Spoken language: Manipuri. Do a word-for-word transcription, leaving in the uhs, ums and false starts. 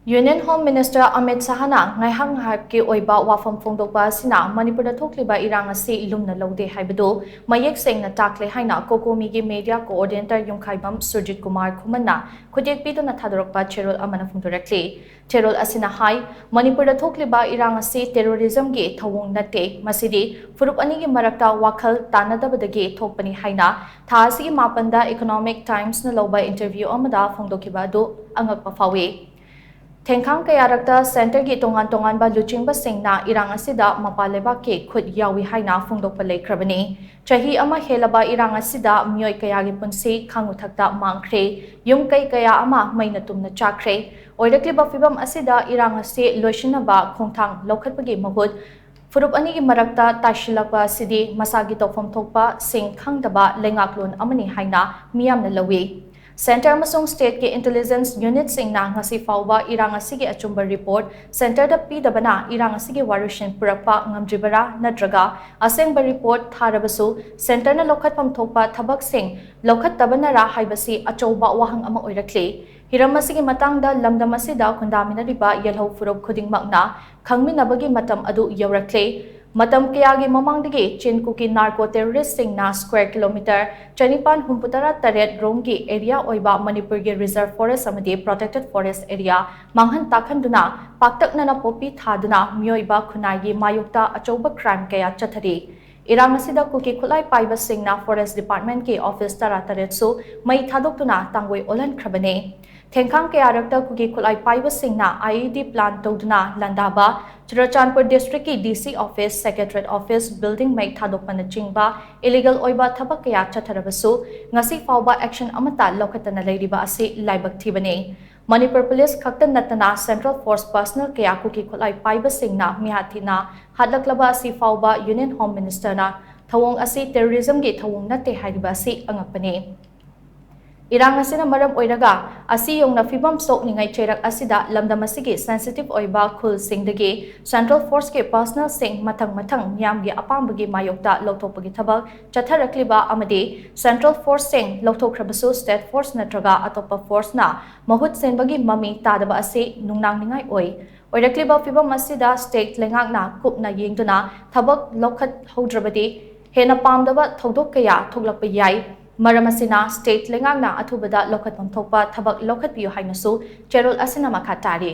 Union Home Minister Amit Shahꯅ ꯉꯥꯏꯍꯥꯛ ꯉꯥꯏꯍꯥꯛꯀꯤ ꯑꯣꯏꯕ ꯋꯥꯐꯝ ꯐꯣꯡꯗꯣꯛꯄ ꯑꯁꯤꯅ ꯃꯅꯤꯄꯨꯔꯗ ꯊꯣꯛꯂꯤꯕ ꯏꯔꯥꯡ ꯑꯁꯤ ꯂꯨꯝꯅ ꯂꯧꯗꯦ ꯍꯥꯏꯕꯗꯨ ꯃꯌꯦꯛ ꯁꯦꯡꯅ ꯇꯥꯛꯂꯦ ꯍꯥꯏꯅ ꯀꯣꯀꯣꯃꯤꯒꯤ media coordinator ꯌꯨꯝꯈꯥꯏꯕꯝ ꯁꯨꯔꯖꯤꯠ ꯀꯨꯃꯥꯔ ꯈꯨꯃꯟꯅ ꯈꯨꯗꯦꯛ ꯄꯤꯗꯨꯅ ꯊꯥꯗꯣꯔꯛꯄ ꯆꯦꯔꯣꯜ ꯑꯃꯅ ꯐꯣꯡꯗꯣꯔꯛꯂꯤ꯫ ꯆꯦꯔꯣꯜ ꯑꯁꯤꯅ ꯍꯥꯏ, ꯃꯅꯤꯄꯨꯔꯗ ꯊꯣꯛꯂꯤꯕ ꯏꯔꯥꯡ ꯑꯁꯤ terrorismꯒꯤ ꯊꯧꯑꯣꯡ ꯅꯠꯇꯦ, ꯃꯁꯤꯗꯤ ꯐꯨꯔꯨꯞ ꯑꯅꯤꯒꯤ ꯃꯔꯛꯇ ꯋꯥꯈꯜ ꯇꯥꯅꯗꯕꯗꯒꯤ ꯊꯣꯛꯄꯅꯤ ꯍꯥꯏꯅ ꯊꯥ ꯑꯁꯤꯒꯤ ꯃꯥꯄꯟꯗ Economic Timesꯅ ꯂꯧꯕ interview ꯑꯃꯗ ꯐꯣꯡꯗꯣꯛꯈꯤꯕ ꯑꯗꯨ ꯑꯉꯛꯄ ꯐꯥꯎꯏ꯫ ꯊꯦꯡꯈꯥꯡ ꯀꯌꯥꯔꯛꯇ centreꯒꯤ ꯇꯣꯉꯥꯟ ꯇꯣꯉꯥꯟꯕ ꯂꯨꯆꯤꯡꯕꯁꯤꯡꯅ ꯏꯔꯥꯡ ꯑꯁꯤꯗ ꯃꯄꯥꯟ ꯂꯩꯕꯥꯛꯀꯤ ꯈꯨꯠ ꯌꯥꯎꯏ ꯍꯥꯏꯅ ꯐꯣꯡꯗꯣꯛꯄ ꯂꯩꯈ꯭ꯔꯕꯅꯤ꯫ ꯆꯍꯤ ꯑꯃ ꯍꯦꯜꯂꯕ ꯏꯔꯥꯡ ꯑꯁꯤꯗ ꯃꯤꯑꯣꯏ ꯀꯌꯥꯒꯤ ꯄꯨꯟꯁꯤ ꯈꯥꯉꯨꯊꯛꯇ ꯃꯥꯡꯈ꯭ꯔꯦ, ꯌꯨꯝ ꯀꯩ ꯀꯌꯥ ꯑꯃ ꯃꯩꯅ ꯇꯨꯝꯅ ꯆꯥꯛꯈ꯭ꯔꯦ꯫ ꯑꯣꯏꯔꯛꯂꯤꯕ ꯐꯤꯕꯝ ꯑꯁꯤꯗ ꯏꯔꯥꯡ ꯑꯁꯤ ꯂꯣꯏꯁꯤꯟꯅꯕ ꯈꯣꯡꯊꯥꯡ ꯂꯧꯈꯠꯄꯒꯤ ꯃꯍꯨꯠ ꯐꯨꯔꯨꯞ ꯑꯅꯤꯒꯤ ꯃꯔꯛꯇ ꯇꯥꯏꯁꯤꯜꯂꯛꯄ ꯑꯁꯤꯗꯤ ꯃꯁꯥꯒꯤ ꯇꯧꯐꯝ ꯊꯣꯛꯄꯁꯤꯡ ꯈꯪꯗꯕ ꯂꯩꯉꯥꯛꯂꯣꯟ ꯑꯃꯅꯤ ꯍꯥꯏꯅ ꯃꯤꯌꯥꯝꯅ ꯂꯧꯏ꯫ Centre ꯑꯃꯁꯨꯡ stateꯀꯤ intelligence unitꯁꯤꯡꯅ ꯉꯁꯤ ꯐꯥꯎꯕ ꯏꯔꯥꯡ ꯑꯁꯤꯒꯤ ꯑꯆꯨꯝꯕ report centreꯗ ꯄꯤꯗꯕꯅ ꯏꯔꯥꯡ ꯑꯁꯤꯒꯤ ꯋꯥꯔꯣꯏꯁꯤꯟ ꯄꯨꯔꯛꯄ ꯉꯝꯗ꯭ꯔꯤꯕꯔꯥ ꯅꯠꯇ꯭ꯔꯒ ꯑꯁꯦꯡꯕ report ꯊꯥꯔꯕꯁꯨ centreꯅ ꯂꯧꯈꯠꯐꯝ ꯊꯣꯛꯄ ꯊꯕꯛꯁꯤꯡ ꯂꯧꯈꯠꯇꯕꯅꯔꯥ ꯍꯥꯏꯕꯁꯤ ꯑꯆꯧꯕ ꯋꯥꯍꯪ ꯑꯃ ꯑꯣꯏꯔꯛꯂꯤ꯫ ꯍꯤꯔꯝ ꯑꯁꯤꯒꯤ ꯃꯇꯥꯡꯗ ꯂꯝꯗꯝ ꯑꯁꯤꯗ ꯈꯨꯟꯗꯥꯃꯤꯟꯅꯔꯤꯕ ꯌꯦꯜꯍꯧ ꯐꯨꯔꯨꯞ ꯈꯨꯗꯤꯡꯃꯛꯅ ꯈꯪꯃꯤꯟꯅꯕꯒꯤ ꯃꯇꯝ ꯑꯗꯨ ꯌꯧꯔꯛꯂꯦ꯫ ꯃꯇꯝ ꯀꯌꯥꯒꯤ ꯃꯃꯥꯡꯗꯒꯤ ꯆꯤꯟ ꯀꯨꯀꯤ narco terroristꯁꯤꯡꯅ square kilometre ꯆꯅꯤꯄꯥꯟ ꯍꯨꯝꯐꯨꯇꯔꯥ ꯇꯔꯦꯠ ꯔꯣꯝꯒꯤ area ꯑꯣꯏꯕ ꯃꯅꯤꯄꯨꯔꯒꯤ reserve forest ꯑꯃꯗꯤ protected forest area ꯃꯥꯡꯍꯟ ꯇꯥꯛꯍꯟꯗꯨꯅ ꯄꯥꯛꯇꯛꯅꯅ ꯄꯣꯄꯤ ꯊꯥꯗꯨꯅ ꯃꯤꯑꯣꯏꯕ ꯈꯨꯟꯅꯥꯏꯒꯤ ꯃꯥꯌꯣꯛꯇ ꯑꯆꯧꯕ crime ꯀꯌꯥ ꯆꯠꯊꯔꯤ꯫ ꯏꯔꯥꯡ ꯑꯁꯤꯗ ꯀꯨꯀꯤ ꯈꯨꯠꯂꯥꯏ ꯄꯥꯏꯕꯁꯤꯡꯅ forest departmentꯀꯤ office ꯇꯔꯥꯇꯔꯦꯠꯁꯨ ꯃꯩ ꯊꯥꯗꯣꯛꯇꯨꯅ ꯇꯥꯡꯒꯣꯏ ꯑꯣꯜꯍꯟꯈ꯭ꯔꯕꯅꯤ꯫ ꯊꯦꯡꯈꯥꯡ ꯀꯌꯥꯔꯛꯇ ꯀꯨꯀꯤ ꯈꯨꯠꯂꯥꯏ ꯄꯥꯏꯕꯁꯤꯡꯅ IED plant ꯇꯧꯗꯨꯅ ꯂꯥꯟꯗꯥꯕ, Churachandpur districtꯀꯤ DC office, secretariat office building ꯃꯩ ꯊꯥꯗꯣꯛꯄꯅꯆꯤꯡꯕ illegal ꯑꯣꯏꯕ ꯊꯕꯛ ꯀꯌꯥ ꯆꯠꯊꯔꯕꯁꯨ ꯉꯁꯤ ꯐꯥꯎꯕ action ꯑꯃꯠꯇ ꯂꯧꯈꯠꯇꯅ ꯂꯩꯔꯤꯕ ꯑꯁꯤ ꯂꯥꯏꯕꯛ ꯊꯤꯕꯅꯤ꯫ ꯃꯅꯤꯄꯨꯔ police ꯈꯛꯇ ꯅꯠꯇꯅ central force personnel ꯀꯌꯥ ꯀꯨꯀꯤ ꯈꯨꯠꯂꯥꯏ ꯄꯥꯏꯕꯁꯤꯡꯅ ꯃꯤꯍꯥꯠ ꯊꯤꯅ ꯍꯥꯠꯂꯛꯂꯕ ꯑꯁꯤ ꯐꯥꯎꯕ Union Home Ministerꯅ ꯊꯧꯑꯣꯡ ꯑꯁꯤ terrorismꯒꯤ ꯊꯧꯑꯣꯡ ꯅꯠꯇꯦ ꯍꯥꯏꯔꯤꯕ ꯑꯁꯤ ꯑꯉꯛꯄꯅꯤ꯫ ꯏꯔꯥꯡ ꯑꯁꯤꯅ ꯃꯔꯝ ꯑꯣꯏꯔꯒ ꯑꯁꯤ ꯌꯧꯅ ꯐꯤꯕꯝ ꯁꯣꯛꯅꯤꯡꯉꯥꯏ ꯆꯩꯔꯛ ꯑꯁꯤꯗ ꯂꯝꯗꯝ ꯑꯁꯤꯒꯤ sensitive ꯑꯣꯏꯕ ꯈꯨꯜꯁꯤꯡꯗꯒꯤ Central Forceꯀꯤ personnelꯁꯤꯡ ꯃꯊꯪ ꯃꯊꯪ ꯃꯤꯌꯥꯝꯒꯤ ꯑꯄꯥꯝꯕꯒꯤ ꯃꯥꯌꯣꯛꯇ ꯂꯧꯊꯣꯛꯄꯒꯤ ꯊꯕꯛ ꯆꯠꯊꯔꯛꯂꯤꯕ ꯑꯃꯗꯤ Central Forceꯁꯤꯡ ꯂꯧꯊꯣꯛꯈ꯭ꯔꯕꯁꯨ State Force ꯅꯠꯇ꯭ꯔꯒ ꯑꯇꯣꯞꯄ Forceꯅ ꯃꯍꯨꯠ ꯁꯤꯟꯕꯒꯤ ꯃꯃꯤ ꯇꯥꯗꯕ ꯑꯁꯤ ꯅꯨꯡꯅꯥꯡꯅꯤꯡꯉꯥꯏ ꯑꯣꯏ꯫ ꯑꯣꯏꯔꯛꯂꯤꯕ ꯐꯤꯕꯝ ꯑꯁꯤꯗ state ꯂꯩꯉꯥꯛꯅ ꯀꯨꯞꯅ ꯌꯦꯡꯗꯨꯅ ꯊꯕꯛ ꯂꯧꯈꯠꯍꯧꯗ꯭ꯔꯕꯗꯤ ꯍꯦꯟꯅ ꯄꯥꯝꯗꯕ ꯊꯧꯗꯣꯛ ꯀꯌꯥ ꯊꯣꯛꯂꯛꯄ ꯌꯥꯏ꯫ ꯃꯔꯝ ꯑꯁꯤꯅ state ꯂꯩꯉꯥꯛꯅ ꯑꯊꯨꯕꯗ ꯂꯧꯈꯠꯐꯝ ꯊꯣꯛꯄ ꯊꯕꯛ ꯂꯧꯈꯠꯄꯤꯌꯨ ꯍꯥꯏꯅꯁꯨ ꯆꯦꯔꯣꯜ ꯑꯁꯤꯅ ꯃꯈꯥ ꯇꯥꯔꯤ꯫